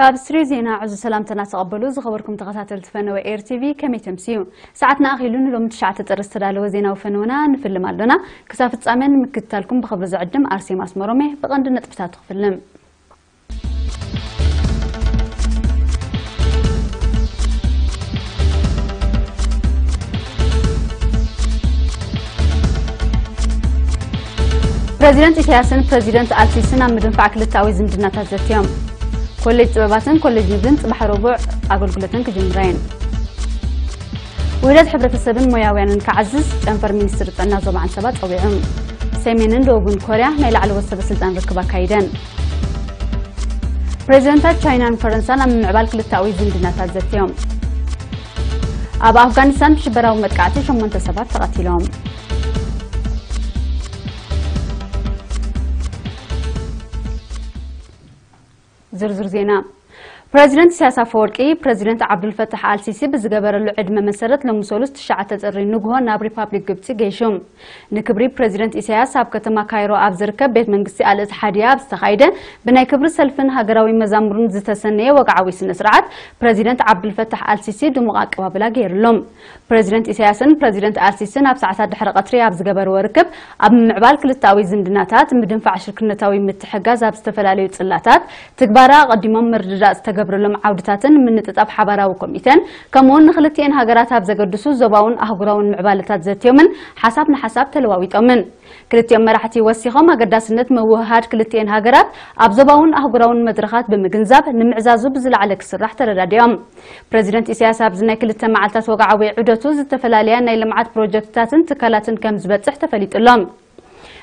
ካብ ስትሪ ዜና ዕዙዝ ሰላምታና ተቐበሉ። ዝኸበርኩም ተኸታተልቲ ፈነወ ኤር ቲቪ፣ ከመይ ተምስዩ? ሰዓትና ኣኺሉ ንሎሚ ትሽዓተ ጥሪ ዝተዳለወ ዜናዊ ፈነወና ንፍልም ኣሎና። ክሳብ ፍጻመ ንምክትታልኩም ብኽብሪ ዝዕድም ኣርሴማ ኣስመሮም እየ። ብቐንዲ ነጥብታቱ ክፍልም። ፕረዚደንት ኢሳያስን ፕረዚደንት ኣልሲስን ኣብ ምድንፋዕ ክልተኣዊ ዝምድናታት ዘትዮም። ኮሌጅ ጥበባትን ኮሌጅ ንግድን ጽባሕ ረቡዕ ኣገልግሎተን ክጅምራ እየን። ውህደት ሕብረተሰብን ሞያውያንን ክዓዝዝ ጨንፈር ሚኒስትሪ ጥዕና ዞባ ዓንሰባ ጸዊዑ። ሰሜንን ደቡብን ኮርያ ናይ ላዕለዎት ሰበ ስልጣን ርክብ ኣካይደን። ፕሬዚደንታት ቻይናን ፈረንሳን ኣብ ምምዕባል ክልተኣዊ ዝምድናታት ዘትዮም። ኣብ ኣፍጋኒስታን ብሽበራዊ መጥቃዕቲ ሸሞንተ ሰባት ተቐቲሎም። ዝርዝር ዜና። ፕረዚደንት ኢሳያስ ኣፈወርቂ፣ ፕረዚደንት ዓብዱልፈታሕ ኣልሲሲ ብዝገበረሉ ዕድመ መሰረት ሎሚ ሰሉስ ትሽዓተ ጥሪ ንግሆ ናብ ሪፓብሊክ ግብጺ ገይሹ። ንክብሪ ፕረዚደንት ኢሳያስ ኣብ ከተማ ካይሮ ኣብ ዝርከብ ቤት መንግስቲ ኣልእትሓድያ ኣብ ዝተኻየደ ብናይ ክብሪ ሰልፍን ሃገራዊ መዛሙርን ዝተሰነየ ወግዓዊ ስነ ስርዓት፣ ፕረዚደንት ዓብዱልፈታሕ ኣልሲሲ ድሙቕ ኣቀባብላ ገይሩሎም። ፕረዚደንት ኢሳያስን ፕረዚደንት ኣልሲስን ኣብ ሰዓታት ድሕሪ ቀትሪ ኣብ ዝገበርዎ ርክብ፣ ኣብ ምምዕባል ክልተኣዊ ዝምድናታት፣ ምድንፋዕ ሽርክነታዊ ምትሕጋዝ ኣብ ዝተፈላለዩ ጽላታት፣ ትግባረ ኣቐዲሞም ምርድዳእ ዝተገብረሎም ዓውድታትን ምንጥጣፍ ሓባራዊ ኮሚቴን፣ ከምኡውን ንክልቲኤን ሃገራት ኣብ ዘገድሱ ዞባውን ኣህጉራውን ምዕባለታት ዘትዮምን ሓሳብ ንሓሳብ ተለዋዊጦምን። ክልቲኦም መራሕቲ ወሲኾም ኣገዳስነት ምውህሃድ ክልቲኤን ሃገራት ኣብ ዞባውን ኣህጉራውን መድረኻት ብምግንዛብ ንምዕዛዙ ብዝለዓለ ክስራሕ ተረዳዲኦም። ፕረዚደንት ኢሳያስ ኣብዚ ናይ ክልተ መዓልታት ወግዓዊ ዑደቱ ዝተፈላለያ ናይ ልምዓት ፕሮጀክትታትን ትካላትን ከም ዝበጽሕ ተፈሊጡ ኣሎ።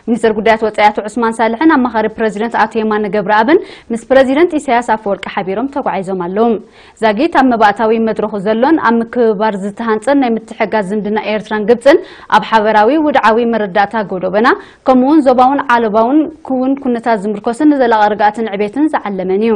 ሚኒስትር ጉዳያት ወጻኢ ኣቶ ዑስማን ሳልሕን ኣማኻሪ ፕረዚደንት ኣቶ የማነ ገብረኣብን ምስ ፕረዚደንት ኢሳያስ ኣፈወርቂ ሓቢሮም ተጓዒዞም ኣለዉ። ዛጊት ኣብ መባእታዊ መድረኹ ዘሎን ኣብ ምክብባር ዝተሃንጸን ናይ ምትሕጋዝ ዝምድና ኤርትራን ግብጽን ኣብ ሓበራዊ ውድዓዊ መረዳእታ ጎዶበና፣ ከምኡውን ዞባውን ዓለባውን ክውን ኩነታት ዝምርኮስን ንዘላቒ ርግኣትን ዕቤትን ዝዓለመን እዩ።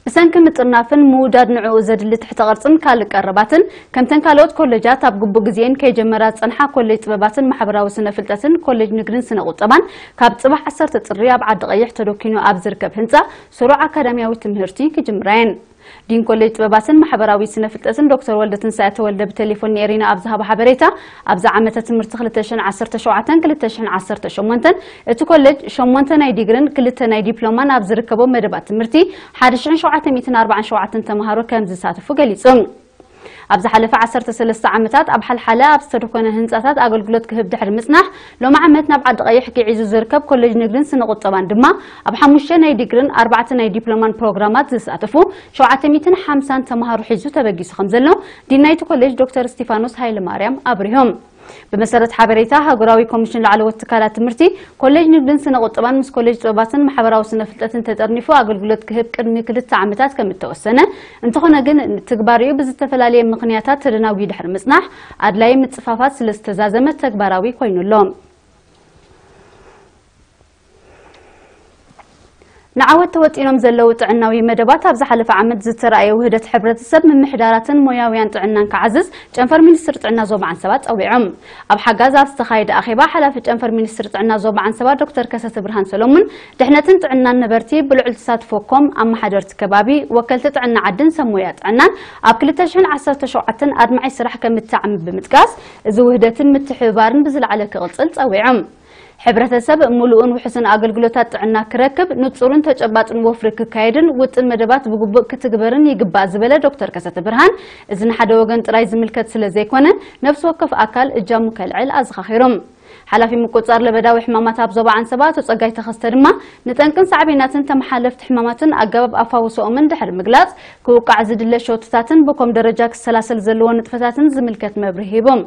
ብሰንኪ ምጥርናፍን ምውዳድ ንዕኡ ዘድሊ ትሕተ ቅርጽን ካልእ ቀረባትን፣ ከምተን ካልኦት ኮሌጃት ኣብ ግቡእ ግዜን ከይጀመራ ዝጸንሓ ኮሌጅ ጥበባትን ማሕበራዊ ስነ ፍልጠትን ኮሌጅ ንግድን ስነ ቁጠባን፣ ካብ ጽባሕ ዓሰርተ ጥሪ ኣብ ዓዲ ቀይሕ ተደኪኑ ኣብ ዝርከብ ህንጻ ስሩዕ ኣካዳሚያዊ ትምህርቲ ክጅምራ እየን። ዲን ኮሌጅ ጥበባትን ማሕበራዊ ስነ ፍልጠትን ዶክተር ወልደ ትንሳኤ ተወልደ ብቴሌፎን ንኤሪና ኣብ ዝሃቦ ሓበሬታ፣ ኣብዚ ዓመተ ትምህርቲ ክልተ ሽሕን ዓሰርተ ሸውዓተን ክልተ ሽሕን ዓሰርተ ሸሞንተን እቲ ኮሌጅ ሸሞንተ ናይ ዲግሪን ክልተ ናይ ዲፕሎማን ኣብ ዝርከቦ መደባት ትምህርቲ ሓደ ሽሕን ሸውዓተ ሚእትን ኣርባዓን ሸውዓተን ተምሃሮ ከም ዝሳተፉ ገሊጹ። ኣብ ዝሓለፈ ዓሰርተ ሰለስተ ዓመታት ኣብ ሓልሓለ ኣብ ዝተደኮነ ህንጻታት ኣገልግሎት ክህብ ድሕሪ ምጽናሕ፣ ሎም ዓመት ናብ ዓዲ ቀይሕ ግዒዙ ዝርከብ ኮሌጅ ንግድን ስነ ቁጠባን ድማ ኣብ ሓሙሽተ ናይ ዲግሪን ኣርባዕተ ናይ ዲፕሎማን ፕሮግራማት ዝሳተፉ ሸውዓተ ሚእትን ሓምሳን ተምሃሮ ሒዙ ተበጊሱ ከም ዘሎ ዲን ናይቲ ኮሌጅ ዶክተር እስቲፋኖስ ሃይለማርያም ኣብሪሆም። ብመሰረት ሓበሬታ ሃገራዊ ኮሚሽን ላዕለዎት ትካላት ትምህርቲ፣ ኮሌጅ ንግድን ስነ ቁጠባን ምስ ኮሌጅ ጥበባትን ማሕበራዊ ስነ ፍልጠትን ተጠርኒፉ ኣገልግሎት ክህብ ቅድሚ ክልተ ዓመታት ከም እተወሰነ፣ እንተኾነ ግን ትግባሪኡ ብዝተፈላለየ ምኽንያታት ተደናጉዩ ድሕሪ ምጽናሕ፣ ኣድላዪ ምጽፋፋት ስለ ዝተዛዘመ ተግባራዊ ኮይኑ ኣሎ። ንዓወት ተወጢኖም ዘለዉ ጥዕናዊ መደባት ኣብ ዝሓለፈ ዓመት ዝተራእየ ውህደት ሕብረተሰብ፣ ምምሕዳራትን ሞያውያን ጥዕናን ክዓዝዝ ጨንፈር ሚኒስትር ጥዕና ዞባ ዓንሰባ ጸዊዖም። ኣብ ሓጋዝ ኣብ ዝተኻየደ ኣኼባ፣ ሓላፊ ጨንፈር ሚኒስትር ጥዕና ዞባ ዓንሰባ ዶክተር ከሰተ ብርሃን ሰሎሙን፣ ድሕነትን ጥዕናን ነበርቲ ብልዑል ተሳትፎ ኮም ኣመሓደርቲ ከባቢ፣ ወከልቲ ጥዕና ዓድን ሰብ ሞያ ጥዕናን ኣብ ክልተ ሽሕን ዓሰርተ ሸውዓተን ኣድማዒ ስራሕ ከም እተዓሚ ብምጥቃስ፣ እዚ ውህደትን ምትሕብባርን ብዝለዓለ ክቕጽል ጸዊዖም። ሕብረተሰብ ምሉእን ውሑስን ኣገልግሎታት ጥዕና ክረክብ፣ ንጹርን ተጨባጥን ወፍሪ ክካየድን ውጥን መደባት ብግቡእ ክትግበርን ይግባእ ዝበለ ዶክተር ከሰተ ብርሃን፣ እዚ ንሓደ ወገን ጥራይ ዝምልከት ስለ ዘይኮነ፣ ነፍሲ ወከፍ ኣካል እጃሙ ከልዕል ኣዘኻኺሮም። ሓላፊ ምቁጽጻር ለበዳዊ ሕማማት ኣብ ዞባ ዓንሰባ ኣቶ ጸጋይ ተኸስተ ድማ፣ ንጠንቅን ሳዕቤናትን ተመሓለፍቲ ሕማማትን ኣገባብ ኣፋውስኦምን ድሕሪ ምግላጽ፣ ክውቃዕ ዝድለ ሸቶታትን ብኮም ደረጃ ክሰላሰል ዘለዎ ንጥፈታትን ዝምልከት መብርሂ ሂቦም።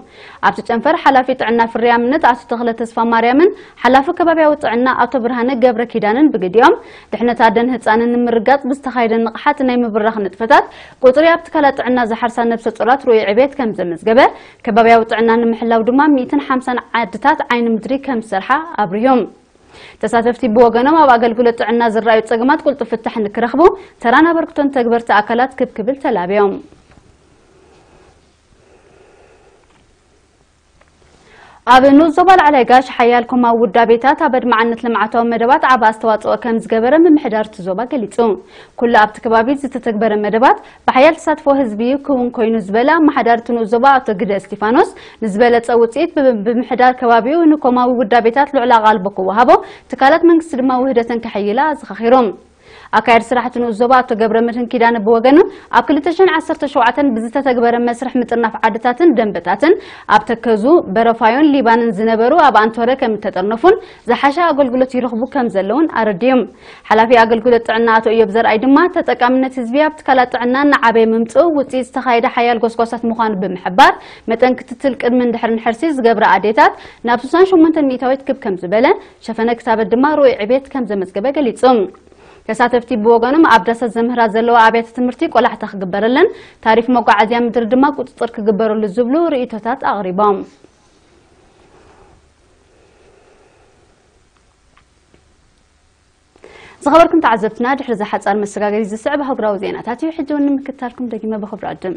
ኣብቲ ጨንፈር ሓላፊ ጥዕና ፍርያምነት ኣቶ ተኽለ ተስፋ ማርያምን ሓላፊ ከባብያዊ ጥዕና ኣቶ ብርሃነ ገብረ ኪዳንን ብግዲኦም፣ ድሕነት ኣደን ህጻንን ንምርጋጽ ብዝተኻየደ ንቕሓት ናይ ምብራኽ ንጥፈታት፣ ቁጽሪ ኣብ ትካላት ጥዕና ዝሓርሳ ነብሰ ጾራት ርኡይ ዕቤት ከም ዘመዝገበ፣ ከባብያዊ ጥዕና ንምሕላው ድማ ሚእትን ሓምሳን ዓድታት ዓይኒ ምድሪ ከም ዝሰርሓ ኣብሪሆም። ተሳተፍቲ ብወገኖም፣ ኣብ ኣገልግሎት ጥዕና ዝረኣዩ ጸገማት ቅልጡፍ ፍታሕ ንክረኽቡ፣ ተራን ኣበርክቶን ተግበርቲ ኣካላት ክብ ክብል ተላብዮም። ኣብ ንኡስ ዞባ ላዕላይ ጋሽ ሓያል ኮማዊ ውዳቤታት ኣብ ኣድማዕነት ልምዓታዊ መደባት ዓቢ ኣስተዋጽኦ ከም ዝገበረ ምምሕዳር እቲ ዞባ ገሊጹ። ኩሉ ኣብቲ ከባቢ ዝተተግበረ መደባት ብሓያል ተሳትፎ ህዝቢ ክውን ኮይኑ ዝበለ ኣመሓዳሪ እቲ ንኡስ ዞባ ኣቶ ግደ እስቲፋኖስ፣ ንዝበለጸ ውጽኢት ብ-፣ ብምሕዳር ከባቢኡ ንኮማዊ ውዳቤታት ልዑል ኣቓልቦ ክወሃቦ፣ ትካላት መንግስቲ ድማ ውህደተን ከሐይላ ኣዘኻኺሩ። ኣካያዲ ስራሕ እቲ ንኡስ ዞባ ኣቶ ገብረ መድህን ኪዳነ ብወገኑ፣ ኣብ ክልተ ሽሕን ዓሰርተ ሸውዓተን ብዝተተግበረ መስርሕ ምጥርናፍ ዓድታትን ደንበታትን ኣብ ተከዙ፣ በረፋዮን ሊባንን ዝነበሩ ኣብ ኣንቶረ ከም እተጠርነፉን ዝሓሸ ኣገልግሎት ይረኽቡ ከም ዘለውን ኣረዲዮም። ሓላፊ ኣገልግሎት ጥዕና ኣቶ እዮብ ዘርኣይ ድማ፣ ተጠቃምነት ህዝቢ ኣብ ትካላት ጥዕና እናዓበየ ምምፅኡ ውፅኢት ዝተኻየደ ሓያል ጎስጓሳት ምዃኑ ብምሕባር፣ መጠን ክትትል ቅድምን ድሕርን ሕርሲ ዝገብራ ኣዴታት ናብ ስሳን ሸሞንተን ሚእታዊት ክብ ከም ዝበለ፣ ሸፈነ ክታበት ድማ ርኡይ ዕቤት ከም ዘመዝገበ ገሊጹ። ተሳተፍቲ ብወገኖም፣ ኣብ ዳሳት ዘምህራ ዘለዋ ኣብያተ ትምህርቲ ቆላሕታ ክግበረለን፣ ታሪፍ መጓዓዝያ ምድሪ ድማ ቁጽጽር ክግበረሉ ዝብሉ ርእይቶታት ኣቕሪቦም። ዝኸበርኩም ተዓዘብትና፣ ድሕሪ እዚ ሓጻር መሰጋገሪ ዝስዕብ ኣህጉራዊ ዜናታት እዩ። ሕጂ እውን ንምክትታልኩም ደጊመ ብኽብሪ ዕድም።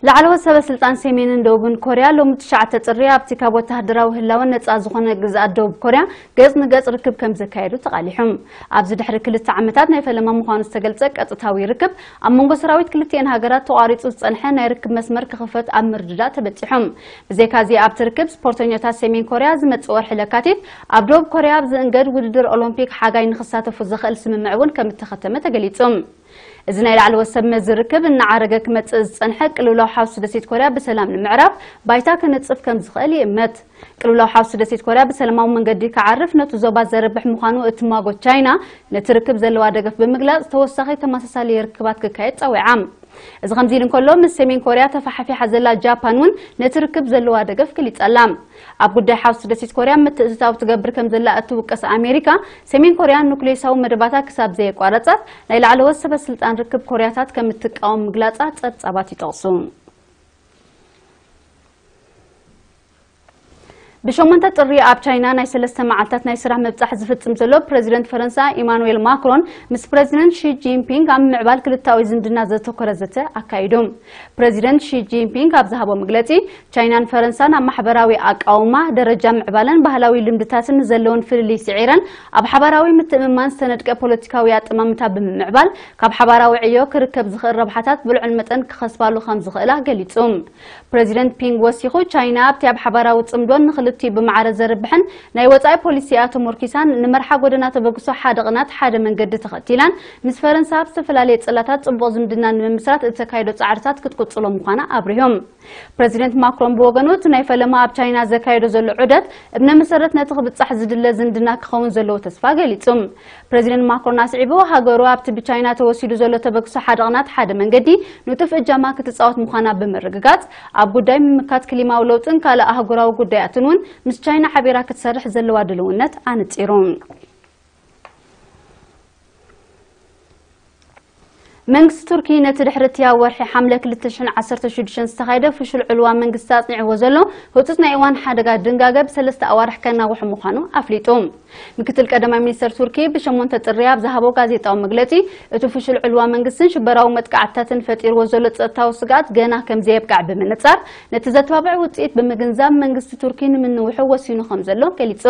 ላዕለዎት ሰበ ስልጣን ሰሜንን ደቡብን ኮርያ ሎሚ ትሽዓተ ጥሪ ኣብቲ ካብ ወተሃደራዊ ህላወ ነጻ ዝኾነ ግዝኣት ደቡብ ኮርያ ገጽ ንገጽ ርክብ ከም ዘካየዱ ተቓሊሖም። ኣብዚ ድሕሪ ክልተ ዓመታት ናይ ፈለማ ምዃኑ ዝተገልጸ ቀጥታዊ ርክብ፣ ኣብ መንጎ ሰራዊት ክልቲኤን ሃገራት ተቋሪጹ ዝጸንሐ ናይ ርክብ መስመር ክኽፈት ኣብ ምርድዳእ ተበጺሖም። ብዘይካዚ ኣብቲ ርክብ፣ ስፖርተኛታት ሰሜን ኮርያ ዝመጽእ ወርሒ ለካቲት ኣብ ደቡብ ኮርያ ኣብ ዝእንገድ ውድድር ኦሎምፒክ ሓጋይ ንኽሳተፉ ዘኽእል ስምምዕ እውን ከም እተኸተመ ተገሊጹ። እዚ ናይ ላዕለዎት ሰብ መዚ ርክብ እናዓረገ ክመጽእ ዝጸንሐ ቅልውላው ሓውሲ ደሴት ኮርያ ብሰላም ንምዕራፍ ባይታ ክነጽፍ ከም ዝኽእል ይእመት። ቅልውላው ሓውሲ ደሴት ኮርያ ብሰላማዊ መንገዲ ክዓርፍ ነቲ ዞባ ዘርብሕ ምዃኑ እትማጎ ቻይና፣ ነቲ ርክብ ዘለዋ ደገፍ ብምግላጽ፣ ተወሳኺ ተመሳሳሊ ርክባት ክካየድ ጸዊዓ። እዚ ከምዚ ኢሉ እንከሎ፣ ምስ ሰሜን ኮርያ ተፋሓፊሓ ዘላ ጃፓን እውን ነቲ ርክብ ዘለዋ ደገፍ ገሊጻ ኣላ። ኣብ ጉዳይ ሓውሲ ደሴት ኮርያ ምትእትታው ትገብር ከም ዘላ እትውቀስ ኣሜሪካ፣ ሰሜን ኮርያ ኑክሌሳዊ መደባታ ክሳብ ዘየቋረጸት፣ ናይ ላዕለዎት ሰበ ስልጣን ርክብ ኮርያታት ከም እትቃወም ምግላጻ ጸብጻባት ይጠቕሱ። ብሸሞንተ ጥሪ ኣብ ቻይና ናይ ሰለስተ መዓልታት ናይ ስራሕ ምብጻሕ ዝፍጽም ዘሎ ፕረዚደንት ፈረንሳ ኢማኑኤል ማክሮን፣ ምስ ፕረዚደንት ሺ ጂንፒንግ ኣብ ምዕባል ክልተኣዊ ዝምድና ዘተኮረ ዘተ ኣካይዱ። ፕረዚደንት ሺ ጂንፒንግ ኣብ ዝሃቦ መግለጺ፣ ቻይናን ፈረንሳን ኣብ ማሕበራዊ ኣቃውማ፣ ደረጃ ምዕባለን ባህላዊ ልምድታትን ዘለወን ፍልልይ ስዒረን፣ ኣብ ሓባራዊ ምትእምማን ዝተነድቀ ፖለቲካዊ ኣጠማምታ ብምምዕባል፣ ካብ ሓባራዊ ዕዮ ክርከብ ዝኽእል ረብሓታት ብልዑል መጠን ክኸስባሉ ከም ዝኽእላ ገሊጹ። ፕረዚደንት ፒንግ ወሲኹ፣ ቻይና ኣብቲ ኣብ ሓባራዊ ጽምዶን ንኽልቲኡ ብማዕረ ዘርብሕን ናይ ወጻኢ ፖሊሲኣ ተሞርኪሳን፣ ንመርሓ ጎደና ተበግሶ ሓደ ቅናት ሓደ መንገዲ ተኸቲላን፣ ምስ ፈረንሳ ኣብ ዝተፈላለየ ጽላታት ጽቡቕ ዝምድና ንምምስራት እተካይዶ ጻዕርታት ክትቅጽሎ ምዃና ኣብሪሆም። ፕረዚደንት ማክሮን ብወገኑ፣ እቲ ናይ ፈለማ ኣብ ቻይና ዘካየዶ ዘሎ ዑደት እብነ መሰረት ነቲ ክብጻሕ ዝድለ ዝምድና ክኸውን ዘለዎ ተስፋ ገሊጹ። ፕረዚደንት ማክሮን ኣስዒቡ፣ ሃገሩ ኣብቲ ብቻይና ተወሲዱ ዘሎ ተበግሶ ሓደ ቅናት ሓደ መንገዲ ንጡፍ እጃማ ክትጻወት ምዃና ብምርግጋጽ፣ ኣብ ጉዳይ ምምካት ክሊማዊ ለውጥን ካልእ ኣህጉራዊ ጉዳያትን እውን ምስ ቻይና ሓቢራ ክትሰርሕ ዘለዋ ድልውነት ኣነጺሩ። መንግስቲ ቱርኪ ነቲ ድሕሪ እቲ ኣብ ወርሒ ሓምለ ክልተ ሽሕን ዓሰርተ ሽዱሽተን ዝተኻየደ ፍሹል ዕልዋ መንግስቲ ኣጽኒዕዎ ዘሎ ህጹጽ ናይ እዋን ሓደጋ ድንጋገ ብሰለስተ ኣዋርሕ ከናውሖ ምዃኑ ኣፍሊጡ። ምክትል ቀዳማይ ሚኒስተር ቱርኪ ብሸሞንተ ጥሪ ኣብ ዝሃቦ ጋዜጣዊ መግለጺ፣ እቲ ፍሹል ዕልዋ መንግስትን ሽበራዊ መጥቃዕትታትን ፈጢርዎ ዘሎ ጸጥታዊ ስግኣት ገና ከም ዘየብቅዐ ብምንጻር፣ ነቲ ዘተባብዕ ውጽኢት ብምግንዛብ መንግስቲ ቱርኪ ንምንውሑ ወሲኑ ከም ዘሎ ገሊጹ።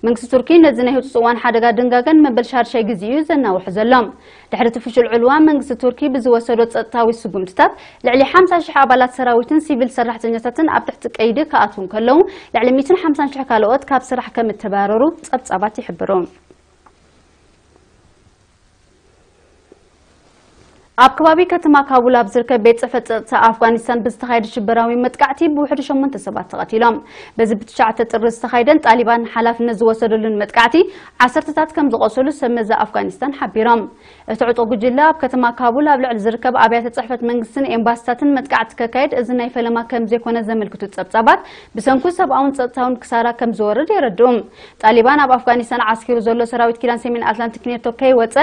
መንግስቲ ቱርኪ ነዚ ናይ ህጹጽ እዋን ሓደጋ ድንጋገን መበል ሻድሻይ ግዜ እዩ ዘናውሑ ዘሎ። ድሕሪ እቲ ፍሹል ዕልዋ፣ መንግስቲ ቱርኪ ብዝወሰዶ ጸጥታዊ ስጉምትታት፣ ልዕሊ ሓምሳ ሽሕ ኣባላት ሰራዊትን ሲቪል ሰራሕተኛታትን ኣብ ትሕቲ ቀይዲ ክኣትዉ እንከለዉ፣ ልዕሊ ሚእትን ሓምሳን ሽሕ ካልኦት ካብ ስራሕ ከም እተባረሩ ጸብጻባት ይሕብሩ። ኣብ ከባቢ ከተማ ካቡል ኣብ ዝርከብ ቤት ጽሕፈት ጸጥታ ኣፍጋኒስታን ብዝተኻየደ ሽበራዊ መጥቃዕቲ ብውሕዱ ሸሞንተ ሰባት ተቐቲሎም። በዚ ብትሽዓተ ጥሪ ዝተኻየደን ጣሊባን ሓላፍነት ዝወሰደሉን መጥቃዕቲ፣ ዓሰርተታት ከም ዝቖሰሉ ሰብ መዚ ኣፍጋኒስታን ሓቢሮም። እቲ ዕጡቕ ጉጅለ ኣብ ከተማ ካቡል ኣብ ልዕሊ ዝርከብ ኣብያተ ጽሕፈት መንግስትን ኤምባሲታትን መጥቃዕቲ ከካየድ እዚ ናይ ፈለማ ከም ዘይኮነ ዘመልክቱ ጸብጻባት፣ ብሰንኩ ሰብኣውን ጸጥታውን ክሳራ ከም ዝወርድ የረድኡ። ጣሊባን ኣብ ኣፍጋኒስታን ዓስኪሩ ዘሎ ሰራዊት ኪዳን ሰሜን ኣትላንቲክ ኔቶ ከይወጸ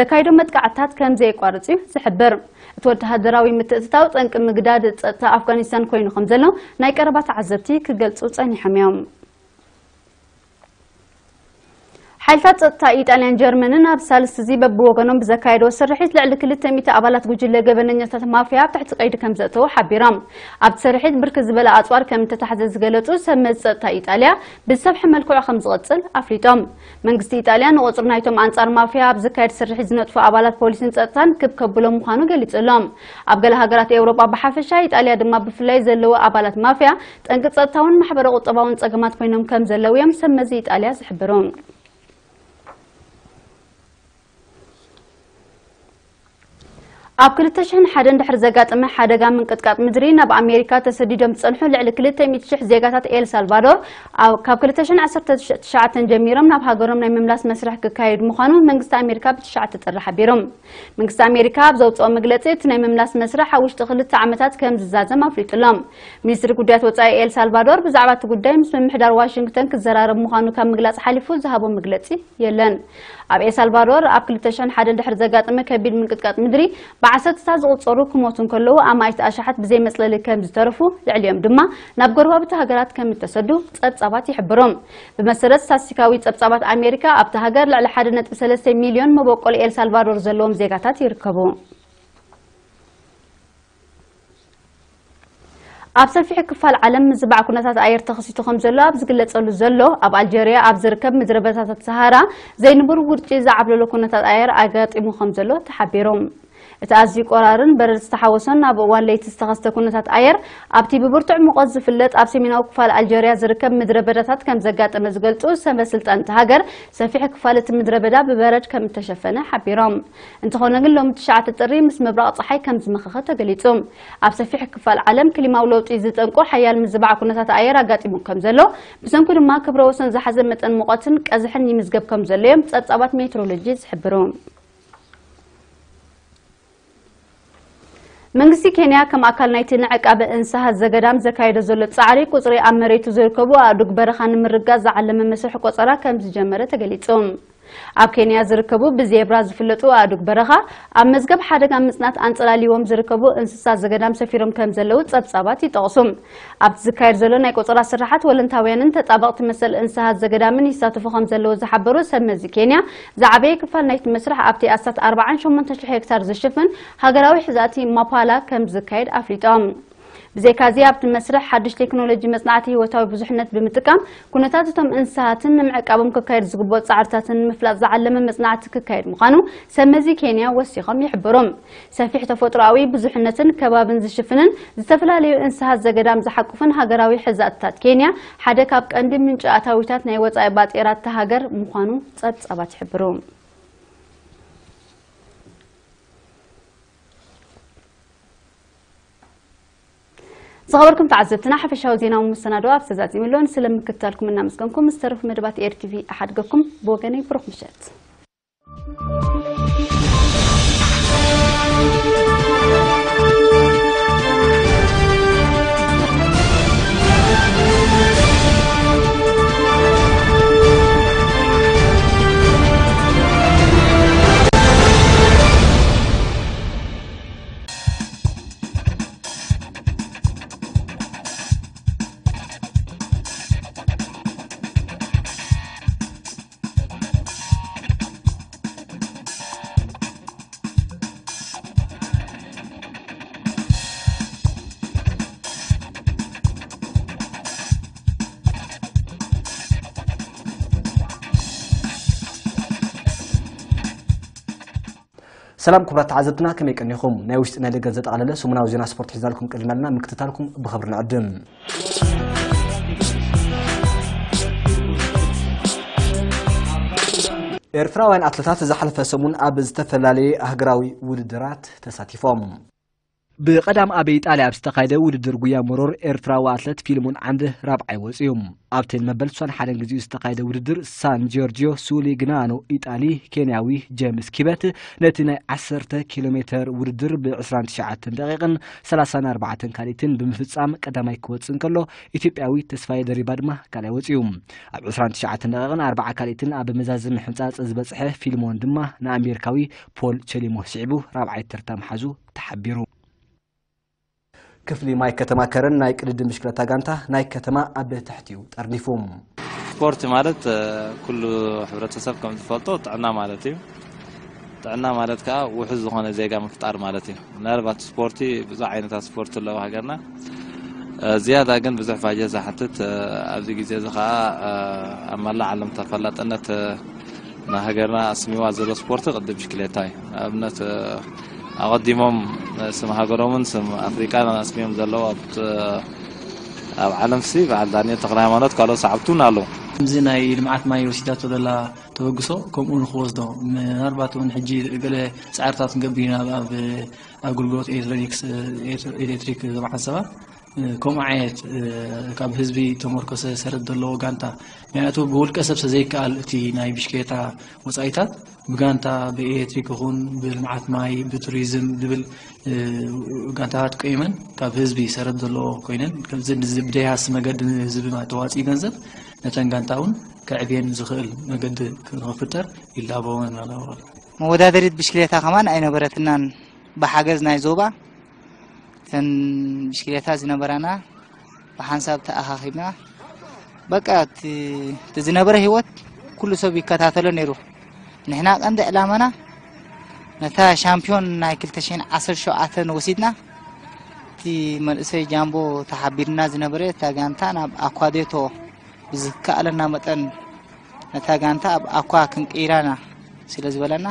ዘካይዶ መጥቃዕትታት ከም ዘየቋርጽ እዩ ዝሕብር። እቲ ወተሃደራዊ ምትእትታው ጠንቂ ምግዳድ ጸጥታ ኣፍጋኒስታን ኮይኑ ከም ዘሎ ናይ ቀረባ ተዓዘብቲ ክገልጹ ጸኒሖም እዮም። ሓይልታት ጸጥታ ኢጣልያን ጀርመንን ኣብ ሳልስቲ እዚ በብወገኖም ብዘካየድዎ ስርሒት ልዕሊ ክልተ ሚእቲ ኣባላት ጉጅለ ገበነኛታት ማፍያ ኣብ ትሕቲ ቀይዲ ከም ዘእተዉ ሓቢሮም። ኣብቲ ስርሒት ብርክት ዝበለ ኣጽዋር ከም እተታሕዘ ዝገለጹ ሰብ መዚ ጸጥታ ኢጣልያ፣ ብዝሰፍሐ መልክዑ ከም ዝቕጽል ኣፍሊጦም። መንግስቲ ኢጣልያ ንቑጽሪ ናይቶም ኣንጻር ማፍያ ኣብ ዝካየድ ስርሒት ዝነጥፉ ኣባላት ፖሊስን ጸጥታን ክብ ከብሎ ምዃኑ ገሊጹ ኣሎ። ኣብ ገለ ሃገራት ኤውሮጳ ብሓፈሻ፣ ኢጣልያ ድማ ብፍላይ ዘለዉ ኣባላት ማፍያ ጠንቂ ጸጥታውን ማሕበረ ቁጠባውን ጸገማት ኮይኖም ከም ዘለዉ እዮም ሰብ መዚ ኢጣልያ ዝሕብሩ። ኣብ ክልተ ሽሕን ሓደን ድሕሪ ዘጋጠመ ሓደጋ ምንቅጥቃጥ ምድሪ ናብ ኣሜሪካ ተሰዲዶም ዝጸንሑ ልዕሊ ክልተ ሚእቲ ሽሕ ዜጋታት ኤል ሳልቫዶር፣ ኣብ፣ ካብ ክልተ ሽሕን ዓሰርተ ትሽዓተን ጀሚሮም ናብ ሃገሮም ናይ ምምላስ መስርሕ ክካየድ ምዃኑ መንግስቲ ኣሜሪካ ብትሽዓተ ጥሪ ሓቢሩ። መንግስቲ ኣሜሪካ ኣብ ዘውፅኦ መግለፂ፣ እቲ ናይ ምምላስ መስርሕ ኣብ ውሽጢ ክልተ ዓመታት ከም ዝዛዘም ኣፍሊጡ ኣሎ። ሚኒስትሪ ጉዳያት ወፃኢ ኤል ሳልቫዶር ብዛዕባ እቲ ጉዳይ ምስ ምምሕዳር ዋሽንግተን ክዘራረብ ምዃኑ ካብ ምግላፅ ሓሊፉ ዝሃቦ መግለፂ የለን። ኣብ ኤልሳልቫዶር ኣብ ክልተ ሽሕን ሓደን ድሕሪ ዘጋጠመ ከቢድ ምንቅጥቃጥ ምድሪ፣ ብዓሰርተታት ዝቑጸሩ ክሞቱ እንከለዉ፣ ኣማኢት ኣሽሓት ብዘይ መጽለሊ ከም ዝተረፉ፣ ልዕሊኦም ድማ ናብ ጎረባብቲ ሃገራት ከም እተሰዱ ጸብጻባት ይሕብሩ። ብመሰረት ስታትስቲካዊ ጸብጻባት ኣሜሪካ፣ ኣብታ ሃገር ልዕሊ ሓደ ነጥቢ ሰለስተ ሚልዮን መበቆል ኤልሳልቫዶር ዘለዎም ዜጋታት ይርከቡ። ኣብ ሰፊሕ ክፋል ዓለም ምዝባዕ ኩነታት ኣየር ተኸሲቱ ከም ዘሎ ኣብ ዝግለጸሉ ዘሎ፣ ኣብ ኣልጀርያ ኣብ ዝርከብ ምድረ በዳታት ሰሃራ ዘይንቡር ውርጪ ዝዓብለሎ ኩነታት ኣየር ኣጋጢሙ ከም ዘሎ ተሓቢሩ። እቲ ኣዝዩ ቆራርን በረድ ዝተሓወሶን ኣብ እዋን ለይቲ ዝተኸስተ ኩነታት ኣየር፣ ኣብቲ ብብርቱዕ ሙቐት ዝፍለጥ ኣብ ሰሜናዊ ክፋል ኣልጀርያ ዝርከብ ምድረ በዳታት ከም ዘጋጠመ ዝገልጹ ሰበ ስልጣን እታ ሃገር፣ ሰፊሕ ክፋል እቲ ምድረ በዳ ብበረድ ከም እተሸፈነ ሓቢሮም። እንተኾነ ግን፣ ሎሚ ትሽዓተ ጥሪ ምስ ምብራቕ ጸሓይ ከም ዝመኸኸ ተገሊጹ። ኣብ ሰፊሕ ክፋል ዓለም ክሊማዊ ለውጢ ዝጠንቁ ሓያል ምዝባዕ ኩነታት ኣየር ኣጋጢሙ ከም ዘሎ፣ ብሰንኩ ድማ ክብረ ወሰን ዝሓዘ መጠን ሙቐትን ቀዝሕን ይምዝገብ ከም ዘሎ እዮም ጸብጻባት ሜትሮሎጂ ዝሕብሩ። መንግስቲ ኬንያ ከም ኣካል ናይቲ ንዕቃበ እንስሳት ዘገዳም ዘካየዶ ዘሎ ጻዕሪ፣ ቁጽሪ ኣብ መሬቱ ዝርከቡ ኣእዱግ በረኻ ንምርጋጽ ዝዓለመ መስርሕ ቆጸራ ከም ዝጀመረ ተገሊጹ። ኣብ ኬንያ ዝርከቡ ብዜብራ ዝፍለጡ ኣእዱግ በረኻ፣ ኣብ መዝገብ ሓደጋ ምጽናት ኣንጸላልይዎም ዝርከቡ እንስሳ ዘገዳም ሰፊሮም ከም ዘለዉ ጸብጻባት ይጠቕሱ። ኣብቲ ዝካየድ ዘሎ ናይ ቆጸራ ስራሓት፣ ወለንታውያንን ተጣበቕቲ መሰል እንስሳት ዘገዳምን ይሳተፉ ከም ዘለዉ ዝሓበሩ ሰብ መዚ ኬንያ፣ ዝዓበየ ክፋል ናይቲ መስርሕ ኣብቲ ኣስታት ኣርባዓን ሸሞንተን ሽሕ ሄክታር ዝሽፍን ሃገራዊ ሕዛእቲ ማፓላ ከም ዝካየድ ኣፍሊጦም። ብዘይካዚ፣ ኣብቲ መስርሕ ሓድሽ ቴክኖሎጂ መጽናዕቲ ህይወታዊ ብዙሕነት ብምጥቃም፣ ኩነታት እቶም እንስሳትን ንምዕቃቦም ክካየድ ዝግብኦ ጻዕርታትን ንምፍላጥ ዝዓለመ መጽናዕቲ ክካየድ ምዃኑ ሰብ መዚ ኬንያ ወሲኾም ይሕብሩ። ሰፊሕ ተፈጥሮኣዊ ብዙሕነትን ከባብን ዝሽፍንን ዝተፈላለዩ እንስሳት ዘገዳም ዝሓቁፍን ሃገራዊ ሕዛእትታት ኬንያ፣ ሓደ ካብ ቀንዲ ምንጪ ኣታዊታት ናይ ወጻኢ ባጤራ እታ ሃገር ምዃኑ ጸብጻባት ይሕብሩ። ዝኸበርኩም ተዓዘብትና፣ ሓፈሻዊ ዜናዊ መሰናዶ ኣብ ተዛዚሙ ኣሎ። ስለምክትታልኩም እናመስገንኩም፣ ዝተረፉ መደባት ኤር ቲቪ ኣሓድገኩም። ብወገነይ ብሩኽ ምሸት። ሰላም ክቡራት ተዓዘብትና፣ ከመይ ቀኒኹም? ናይ ውሽጢ ናይ ደገን ዘጠቓለለ ሰሙናዊ ዜና ስፖርት ሒዝናልኩም ቀሪብና ኣለና፣ ምክትታልኩም ብኽብሪ ንዕድም። ኤርትራውያን ኣትለታት ዝሓለፈ ሰሙን ኣብ ዝተፈላለየ ሃገራዊ ውድድራት ተሳቲፎም። ብቐዳም ኣብ ኢጣልያ ኣብ ዝተኻየደ ውድድር ጉያ መሮር፣ ኤርትራዊ ኣትለት ፊልሞን ዓንደ ራብዓይ ወጺኡ። ኣብቲ ንመበል ሱሳን ሓደን ግዜኡ ዝተኻየደ ውድድር፣ ሳን ጆርጂዮ ሱሊ ግናኖ ኢጣሊ፣ ኬንያዊ ጄምስ ኪበት ነቲ ናይ ዓሰርተ ኪሎ ሜተር ውድድር ብ ዕስራን ትሽዓተን ደቂቕን ሰላሳን ኣርባዕተን ካልኢትን ብምፍጻም ቀዳማይ ክወጽእ እንከሎ፣ ኢትዮጵያዊ ተስፋዬ ደሪባ ድማ ካልኣይ ወጺኡ። ኣብ ዕስራን ትሽዓተን ደቂቕን ኣርብዓ ካልኢትን ኣብ መዛዘሚ ሕንጻጽ ዝበጽሐ ፊልሞን ድማ ንኣሜሪካዊ ፖል ቸሊሞ ስዒቡ ራብዓይ ተርታ ምሓዙ ተሓቢሩ። ክፍሊ ማይ ከተማ ከረን ናይ ቅድድም ብሽክለታ ጋንታ ናይ ከተማ ኣብ ትሕቲኡ ጠርኒፉ። ስፖርት ማለት ኩሉ ሕብረተሰብ ከም ዝፈልጦ ጥዕና ማለት እዩ። ጥዕና ማለት ከዓ ውሑስ ዝኾነ ዜጋ ምፍጣር ማለት እዩ። ምናልባት ስፖርቲ ብዙሕ ዓይነታት ስፖርቲ ኣለዎ ሃገርና። ዝያዳ ግን ብዙሕ ባጀት ዝሓትት ኣብዚ ግዜ እዚ ከዓ ኣብ መላእ ዓለም ተፈላጥነት ንሃገርና ኣስሚዋ ዘሎ ስፖርቲ ቅዲ ብሽክሌታ እዩ። ንኣብነት ኣቐዲሞም ስም ሃገሮምን ስም ኣፍሪቃን ኣስሚዮም ዘለዉ ኣብ ዓለምሲ በዓል ዳንኤል ተክለ ሃይማኖት ካልኦት ሰዓብቱን ኣለዉ። እዚ ናይ ልምዓት ማይ ወሲዳቶ ዘላ ተበግሶ ከምኡ ንክወስዶ፣ ምናልባት እውን ሕጂ ገለ ፃዕርታት ክንገብር ኢና ኣብ ኣገልግሎት ኤሌክትሮኒክስ ኤሌክትሪክ ዞባ ዓሰባ። ከምኡ ዓይነት ካብ ህዝቢ ተመርኮሰ ሰረት ዘለዎ ጋንታ፣ ምክንያቱ ብውልቀ ሰብ ዘይከኣል እቲ ናይ ብሽክሌታ ወፃኢታት ብጋንታ ብኤሌክትሪክ ይኹን ብልምዓት ማይ ብቱሪዝም ዝብል ጋንታታት ቆይመን ካብ ህዝቢ ሰረት ዘለዎ ኮይነን ከምዚ ብደያስ መገዲ ንህዝቢ ተዋፂኡ ገንዘብ ነተን ጋንታ እውን ከዕብየን ዝኽእል መገዲ ንክፍጠር ይላበወን ኣለዎ። መወዳደሪት ብሽክሌታ ከማን ኣይነበረትናን። ብሓገዝ ናይ ዞባ እተን ብሽክሌታ ዝነበራና ብሓንሳብ ተኣኻኺብና በቃ እቲ ዝነበረ ህይወት ኩሉ ሰብ ይከታተሎ ነይሩ። ንሕና ቀንዲ ዕላማና ነታ ሻምፒዮን ናይ ክልተ ሽሕን ዓሰርተ ሸውዓተን ወሲድና እቲ መንእሰይ ጃምቦ ተሓቢርና ዝነበረ እታ ጋንታ ናብ ኣኳዴቶ ብዝከኣለና መጠን ነታ ጋንታ ኣብ ኣኳ ክንቅይራና ስለ ዝበለና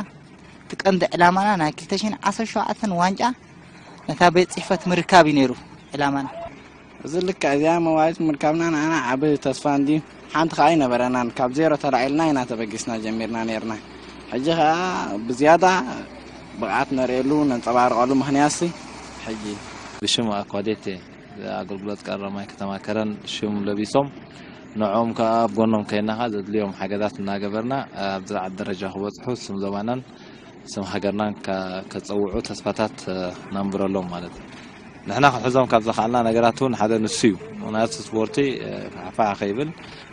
እቲ ቀንዲ ዕላማና ናይ ክልተ ሽሕን ዓሰርተ ሸውዓተን ዋንጫ ነታ ቤት ፅሕፈት ምርካብ እዩ ነይሩ ዕላማና። እዚ ልክዕ እዚኣ መዋሊት ምርካብና ንዓና ዓቢ ተስፋ እንድዩ። ሓንቲ ከኣ ኣይነበረናን። ካብ ዜሮ ተላዒልና ኢና ተበጊስና ጀሚርና ነይርና። ሕጂ ከኣ ብዝያዳ ብቕዓት ነርእየሉ ነንጸባርቐሉ ምኽንያትሲ ሕጂ ብሽም ኣኳዴቴ ኣገልግሎት ቀረማይ ከተማ ከረን ሽም ለቢሶም ንዕኦም ከኣ ኣብ ጎኖም ከይና ከኣ ዘድልዮም ሓገዛት እናገበርና ኣብ ዝለዓለ ደረጃ ክበጽሑ ስም ዞባናን ስም ሃገርናን ከ- ከጸውዑ ተስፋታት ነንብረሎም ማለት እዩ። ንሕና ክንሕዞም ካብ ዘኽኣልና ነገራት እውን ሓደ ንሱ እዩ። ምኽንያቱ ስፖርቲ ፋሕፋሕ ከይብል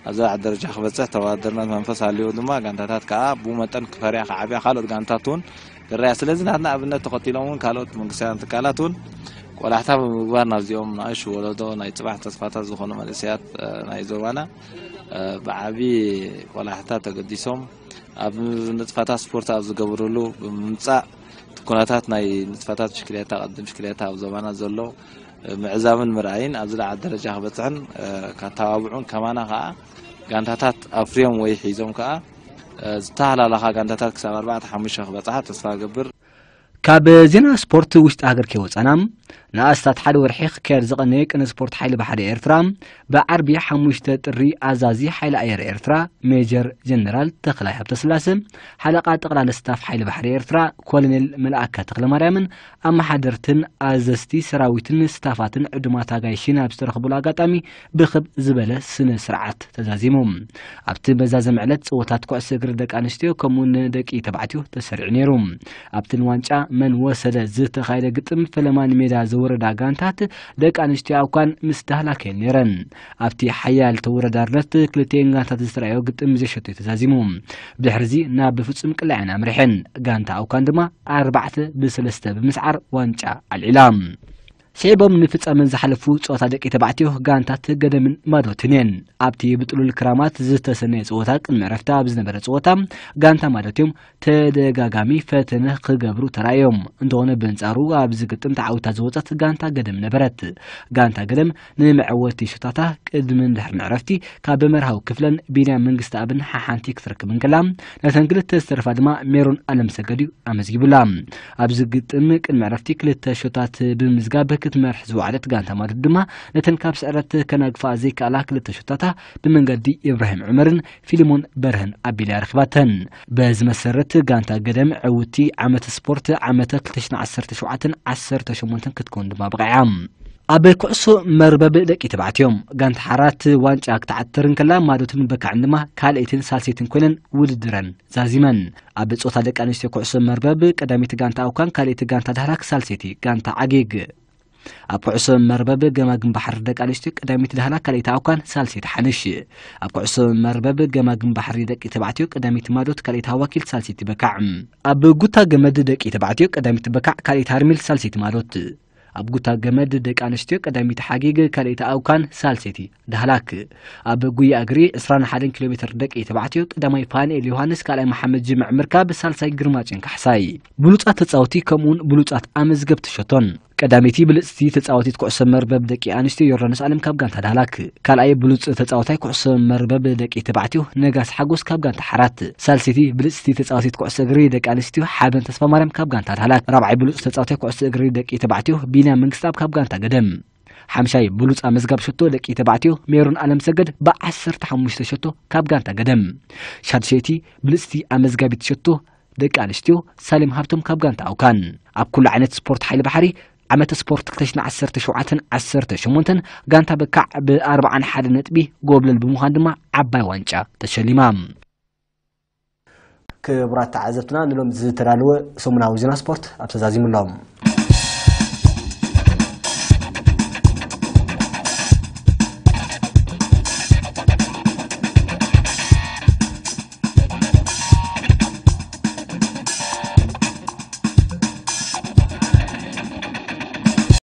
ኣብ ዝለዓለ ደረጃ ክበጽሕ ተወዳደርነት መንፈስ ኣልዎ ድማ ጋንታታት ከኣ ብኡ መጠን ክፈርያ ክዓብያ ካልኦት ጋንታት እውን ክረያ። ስለዚ ናትና ኣብነት ተኸቲሎም እውን ካልኦት መንግስታውያን ትካላት እውን ቆላሕታ ብምግባር ናብዚኦም ንኣሽቱ ወለዶ ናይ ጽባሕ ተስፋታት ዝኾኑ መንእሰያት ናይ ዞባና ብዓቢ ቆላሕታ ተገዲሶም ኣብ ንጥፈታት ስፖርት ኣብ ዝገብርሉ ብምምጻእ እቲ ኩነታት ናይ ንጥፈታት ብሽክሌታ ቅድም ብሽክሌታ ኣብ ዞባና ዘሎ ምዕዛብን ምርኣይን ኣብ ዝለዓለ ደረጃ ክበፅሕን ከተባብዑን ከማና ከዓ ጋንታታት ኣፍርዮም ወይ ሒዞም ከዓ ዝተሃላለኻ ጋንታታት ክሳብ ኣርባዕተ ሓሙሽተ ክበፅሓ ተስፋ እገብር። ካብ ዜና ስፖርት ውሽጢ ሃገር ከይወፃና ንኣስታት ሓደ ወርሒ ክካየድ ዝቐነየ ቅነ ስፖርት ሓይሊ ባሕሪ ኤርትራ ብዓርቢ ሓሙሽተ ጥሪ ኣዛዚ ሓይሊ ኣየር ኤርትራ ሜጀር ጀነራል ተኽላይ ሃብተስላሰ፣ ሓለቓ ጠቕላሊ ስታፍ ሓይሊ ባሕሪ ኤርትራ ኮሎኔል መልኣከ ተኽለማርያምን ኣመሓደርትን ኣዘዝቲ ሰራዊትን ስታፋትን ዕዱማት ኣጋይሽን ኣብ ዝተረኽቡሉ ኣጋጣሚ ብኽብ ዝበለ ስነ ስርዓት ተዛዚሙ። ኣብቲ መዛዘሚ ዕለት ጸወታት ኩዕሶ እግሪ ደቂ ኣንስትዮ ከምኡ እውን ደቂ ተባዕትዮ ተሰሪዑ ነይሩ። ኣብቲ ንዋንጫ መን ወሰደ ዝተኻየደ ግጥም ፈለማ ንሜዳ ዘወረዳ ጋንታት ደቂ ኣንስትዮ ኣኳን ምስ ዳህላክ እየን ነይረን። ኣብቲ ሓያል ተወዳዳርነት ክልቲኤን ጋንታት ዝተራእዮ ግጥም ብዘይ ሸቶ እዩ ተዛዚሙ። ብድሕርዚ ናብ ፍጹም ቅላዕ እየን ኣምሪሐን። ጋንታ ኣውካን ድማ ኣርባዕተ ብሰለስተ ብምስዓር ዋንጫ ኣልዒላ። ስዒቦም ንፍጻመ ዝሓለፉ ጸወታ ደቂ ተባዕትዮ ጋንታት ገደምን ማዶትን እየን። ኣብቲ ብጥሉል ክራማት ዝተሰነየ ጸወታ ቅድሚ ዕረፍቲ ኣብ ዝነበረ ጸወታ ጋንታ ማዶት እዮም ተደጋጋሚ ፈተነ ክገብሩ ተራእዮም። እንተኾነ ብንጻሩ ኣብዚ ግጥም ተዓዊታ ዝወጸት ጋንታ ገደም ነበረት። ጋንታ ገደም ንመዐወቲ ሹታታ ቅድምን ድሕርን ዕረፍቲ ካብ መርሃዊ ክፍለን ቢንያም መንግስተኣብን ሓሓንቲ ክትረክብ እንከላ ነተን ክልተ ዝተረፋ ድማ ሜሮን ኣለምሰገድ እዩ ኣመዝጊቡላ። ኣብዚ ግጥም ቅድሚ ዕረፍቲ ክልተ ሾታት ብምምዝጋብ ክትመርሕ ዝወዓለት ጋንታ ማድሪድ ድማ ነተን ካብ ስዕረት ከናግፋ ዘይከኣላ ክልተ ሾታታ ብመንገዲ ኢብራሂም ዑመርን ፊልሞን በርሀን ኣቢላ ረኺባተን። በዚ መሰረት ጋንታ ገደም ዕውቲ ዓመተ ስፖርት ዓመተ ክልተ ሽሕን ዓሰርተ ሸውዓተን ዓሰርተ ሸሞንተን ክትከውን ድማ በቒዓ። ኣብ ኩዕሶ መርበብ ደቂ ተባዕትዮ ጋንታ ሓራት ዋንጫ ክትዓትር እንከላ ማዶትን በካዕን ድማ ካልኣይትን ሳልሰይትን ኮይነን ውድድረን ዛዚመን። ኣብ ጾታ ደቂ ኣንስትዮ ኩዕሶ መርበብ ቀዳሚት ጋንታ ኣውካን ካልኣይቲ ጋንታ ዳህላክ ሳልሰይቲ ጋንታ ዓጌግ። ኣብ ኩዕሶ መርበብ ገማግም ባሕሪ ደቂ ኣንስትዮ ቀዳሚት ዳህላክ ካልኣይቲ ኣውካን ሳልሰይቲ ሓንሽ። ኣብ ኩዕሶ መርበብ ገማግም ባሕሪ ደቂ ተባዕትዮ ቀዳሚት ማዶት ካልኣይቲ ሃዋኪል ሳልሰይቲ በካዕ። ኣብ ጉታ ገመድ ደቂ ተባዕትዮ ቀዳሚት በካዕ ካልኣይቲ ሃርሚል ሳልሰይቲ ማዶት። ኣብ ጉታ ገመድ ደቂ ኣንስትዮ ቀዳመይቲ ሓጊግ፣ ካልኣይቲ ኣውካን፣ ሳልሰይቲ ዳህላክ። ኣብ ጉያ እግሪ ዕስራን ሓደን ኪሎ ሜትር ደቂ ተባዕትዮ ቀዳማይ ፋንኤል ዮሃንስ፣ ካልኣይ መሓመድ ጅምዕ ምርካብ፣ ሳልሳይ ግርማጭን ካሕሳይ። ብሉጻት ተጻወቲ ከምኡውን ብሉጻት ኣመዝገብቲ ሸቶን። ቀዳመይቲ ብልጽቲ ተጻዋቲት ኩዕሶ መርበብ ደቂ ኣንስትዮ ዮርዳኖስ ኣለም ካብ ጋንታ ዳህላክ። ካልኣይ ብሉጽ ተጻዋታይ ኩዕሶ መርበብ ደቂ ተባዕትዮ ነጋስ ሓጎስ ካብ ጋንታ ሓራት። ሳልሰይቲ ብልጽቲ ተጻዋቲት ኩዕሶ እግሪ ደቂ ኣንስትዮ ሓበን ተስፋ ማርያም ካብ ጋንታ ዳህላክ። ራብዓይ ብሉጽ ተጻዋታይ ኩዕሶ እግሪ ደቂ ተባዕትዮ ቢንያም መንግስተኣብ ካብ ጋንታ ገደም። ሓምሻይ ብሉጽ ኣመዝጋቢ ሸቶ ደቂ ተባዕትዮ ሜሮን ኣለም ሰገድ ብዓሰርተ ሓሙሽተ ሸቶ ካብ ጋንታ ገደም። ሻድሸይቲ ብልጽቲ ኣመዝጋቢት ሸቶ ደቂ ኣንስትዮ ሳሌም ሃብቶም ካብ ጋንታ ኣውካን። ኣብ ኩሉ ዓይነት ስፖርት ሓይሊ ባሕሪ ዓመተ ስፖርት ክልተ ሽሕን ዓሰርተ ሸውዓተን ዓሰርተ ሸሞንተን ጋንታ በካዕ ብኣርብዓን ሓደ ነጥቢ ጎብለል ብምዃን ድማ ዓባይ ዋንጫ ተሸሊማ። ክቡራት ተዓዘብትና፣ ንሎም ዝተዳለወ ሰሙናዊ ዜና ስፖርት ኣብ ተዛዚሙ ኣሎ።